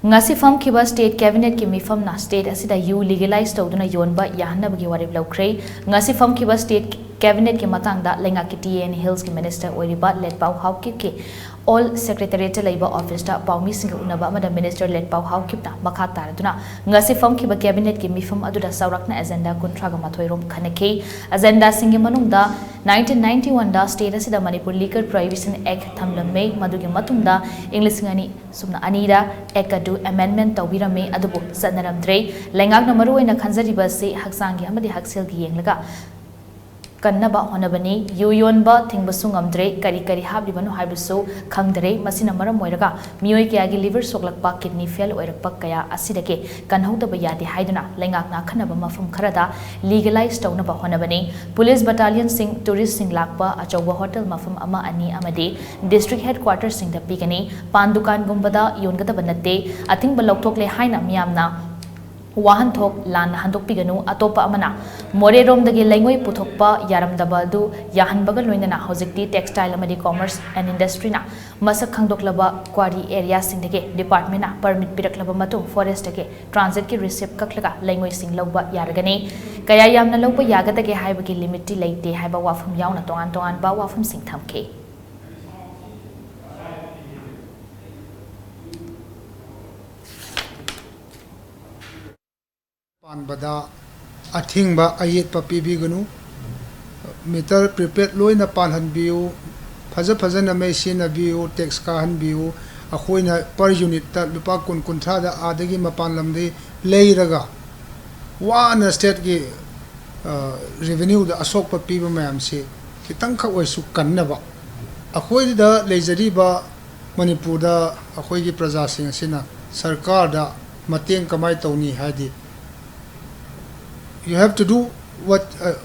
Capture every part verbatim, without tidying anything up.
ꯉꯁꯤ ꯐꯝꯈꯤꯕ State Cabinet ꯀꯤ ꯃꯤꯐꯝꯅ state ꯑꯁꯤꯗ ꯌꯨ legalize ꯇꯧꯗꯨꯅ ꯌꯣꯟꯕ ꯌꯥꯍꯟꯅꯕꯒꯤ ꯋꯥꯔꯦꯞ ꯂꯧꯈ꯭ꯔꯦ꯫ ꯉꯁꯤ ꯐꯝꯈꯤꯕ State Cabinet ꯀꯤ ꯃꯇꯥꯡꯗ ꯂꯩꯉꯥꯛꯀꯤ T N Hills ꯀꯤ Minister ꯑꯣꯏꯔꯤꯕ ꯂꯦꯠꯄꯥꯎ ꯍꯥꯎꯀꯤꯞꯀꯤ Old Secretariat ꯇ ꯂꯩꯕ office ꯇ ꯄꯥꯎꯃꯤꯁꯤꯡꯒ ꯎꯅꯕ ꯑꯃꯗ Minister ꯂꯦꯠꯄꯥꯎ ꯍꯥꯎꯀꯤꯞꯅ ꯃꯈꯥ ꯇꯥꯔꯗꯨꯅ ꯉꯁꯤ ꯐꯝꯈꯤꯕ Cabinet ꯀꯤ ꯃꯤꯐꯝ ꯑꯗꯨꯗ ꯆꯥꯎꯔꯥꯛꯅ agenda ꯀꯨꯟꯊ꯭ꯔꯥꯒ ꯃꯥꯊꯣꯏ ꯔꯣꯝ ꯈꯟꯅꯈꯤ꯫ Agenda ꯁꯤꯡꯒꯤ ꯃꯅꯨꯡꯗ nineteen ninety one ꯗ state ꯑꯁꯤꯗ Manipur Liquor Prohibition Act ꯊꯝꯂꯝꯃꯤ꯫ ꯃꯗꯨꯒꯤ ꯃꯇꯨꯡꯗ ꯏꯪ ꯂꯤꯁꯤꯡ ꯑꯅꯤ ꯁꯨꯞꯅ ꯑꯅꯤꯗ Act ꯑꯗꯨ amendment ꯇꯧꯕꯤꯔꯝꯃꯤ, ꯑꯗꯨꯕꯨ ꯆꯠꯅꯔꯝꯗ꯭ꯔꯦ꯫ ꯂꯩꯉꯥꯛꯅ ꯃꯔꯨꯑꯣꯏꯅ ꯈꯟꯖꯔꯤꯕ ꯑꯁꯤ ꯍꯛꯆꯥꯡꯒꯤ ꯑꯃꯗꯤ ꯍꯛꯁꯦꯜꯒꯤ ꯌꯦꯡꯂꯒ ꯀꯟꯅꯕ ꯍꯣꯠꯅꯕꯅꯤ꯫ ꯌꯨ ꯌꯣꯟꯕ ꯊꯤꯡꯕꯁꯨ ꯉꯝꯗ꯭ꯔꯦ, ꯀꯔꯤ ꯀꯔꯤ ꯍꯥꯞꯂꯤꯕꯅꯣ ꯍꯥꯏꯕꯁꯨ ꯈꯪꯗꯔꯦ꯫ ꯃꯁꯤꯅ ꯃꯔꯝ ꯑꯣꯏꯔꯒ ꯃꯤꯑꯣꯏ ꯀꯌꯥꯒꯤ liver ꯁꯣꯛꯂꯛꯄ, kidney fail ꯑꯣꯏꯔꯛꯄ ꯀꯌꯥ ꯑꯁꯤꯗꯒꯤ ꯀꯟꯍꯧꯗꯕ ꯌꯥꯗꯦ ꯍꯥꯏꯗꯨꯅ ꯂꯩꯉꯥꯛꯅ ꯑꯈꯟꯅꯕ ꯃꯐꯝ ꯈꯔꯗ legalize ꯇꯧꯅꯕ ꯍꯣꯠꯅꯕꯅꯤ꯫ Police battalion ꯁꯤꯡ, tourist ꯁꯤꯡ ꯂꯥꯛꯄ ꯑꯆꯧꯕ hotel ꯃꯐꯝ ꯑꯃ ꯑꯅꯤ ꯑꯃꯗꯤ district headquarters ꯁꯤꯡꯗ ꯄꯤꯒꯅꯤ꯫ ꯄꯥꯟ ꯗꯨꯀꯥꯟꯒꯨꯝꯕꯗ ꯌꯣꯟꯒꯗꯕ ꯅꯠꯇꯦ꯫ ꯑꯊꯤꯡꯕ ꯂꯧꯊꯣꯛꯂꯦ ꯍꯥꯏꯅ ꯃꯤꯌꯥꯝꯅ ꯋꯥꯍꯟꯊꯣꯛ ꯂꯥꯟꯅ ꯍꯟꯗꯣꯛꯄꯤꯒꯅꯨ꯫ ꯑꯇꯣꯞꯄ ꯑꯃꯅ ꯃꯣꯔꯦꯔꯣꯝꯗꯒꯤ ꯂꯩꯉꯣꯏ ꯄꯨꯊꯣꯛꯄ ꯌꯥꯔꯝꯗꯕ ꯑꯗꯨ ꯌꯥꯍꯟꯕꯒ ꯂꯣꯏꯅꯅ ꯍꯧꯖꯤꯛꯇꯤ Textile ꯑꯃꯗꯤ Commerce and Industry ꯅ ꯃꯁꯛ ꯈꯪꯗꯣꯛꯂꯕ quarry area ꯁꯤꯡꯗꯒꯤ department ꯅ permit ꯄꯤꯔꯛꯂꯕ ꯃꯇꯨꯡ forest ꯇꯒꯤ transit ꯀꯤ receipt ꯀꯛꯂꯒ ꯂꯩꯉꯣꯏꯁꯤꯡ ꯂꯧꯕ ꯌꯥꯔꯒꯅꯤ꯫ ꯀꯌꯥ ꯌꯥꯝꯅ ꯂꯧꯕ ꯌꯥꯒꯗꯒꯦ ꯍꯥꯏꯕꯒꯤ limit ꯇꯤ ꯂꯩꯇꯦ ꯍꯥꯏꯕ ꯋꯥꯐꯝ ꯌꯥꯎꯅ ꯇꯣꯉꯥꯟ ꯇꯣꯉꯥꯟꯕ ꯋꯥꯐꯝꯁꯤꯡ ꯊꯝꯈꯤ꯫ ꯄꯥꯟꯕꯗ ꯑꯊꯤꯡꯕ ꯑꯌꯦꯠꯄ ꯄꯤꯕꯤꯒꯅꯨ꯫ Meter prepaid ꯂꯣꯏꯅ ꯄꯥꯜꯍꯟꯕꯤꯌꯨ꯫ ꯐꯖ ꯐꯖꯅ ꯃꯩ ꯁꯤꯖꯤꯟꯅꯕꯤꯌꯨ, tax ꯀꯥꯍꯟꯕꯤꯌꯨ꯫ ꯑꯩꯈꯣꯏꯅ per unit ꯇ ꯂꯨꯄꯥ ꯀꯨꯟ, ꯀꯨꯟꯊ꯭ꯔꯥꯗ ꯑꯥꯗꯒꯤ ꯃꯄꯥꯟ ꯂꯝꯗꯒꯤ ꯂꯩꯔꯒ ꯋꯥꯅ state ꯀꯤ, ꯑ, revenue ꯗ ꯑꯁꯣꯛꯄ ꯄꯤꯕ ꯃꯌꯥꯝꯁꯤ ꯈꯤꯇꯪꯈꯛ ꯑꯣꯏꯔꯁꯨ ꯀꯟꯅꯕ꯫ ꯑꯩꯈꯣꯏꯗ ꯂꯩꯖꯔꯤꯕ ꯃꯅꯤꯄꯨꯔꯗ ꯑꯩꯈꯣꯏꯒꯤ ꯄ꯭ꯔꯖꯥꯁꯤꯡ ꯑꯁꯤꯅ ꯁꯔꯀꯥꯔꯗ ꯃꯇꯦꯡ ꯀꯃꯥꯏꯅ ꯇꯧꯅꯤ ꯍꯥꯏꯗꯤ, you have to do what, uh,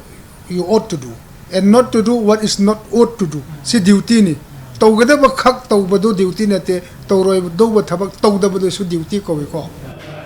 you ought to do and not to do what is not ought to do꯫ ꯁꯤ duty ꯅꯤ꯫ ꯇꯧꯒꯗꯕ ꯈꯛ ꯇꯧꯕꯗꯨ duty ꯅꯠꯇꯦ, ꯇꯧꯔꯣꯏꯗꯧꯕ ꯊꯕꯛ ꯇꯧꯗꯕꯗꯨꯁꯨ duty ꯀꯧꯏꯀꯣ꯫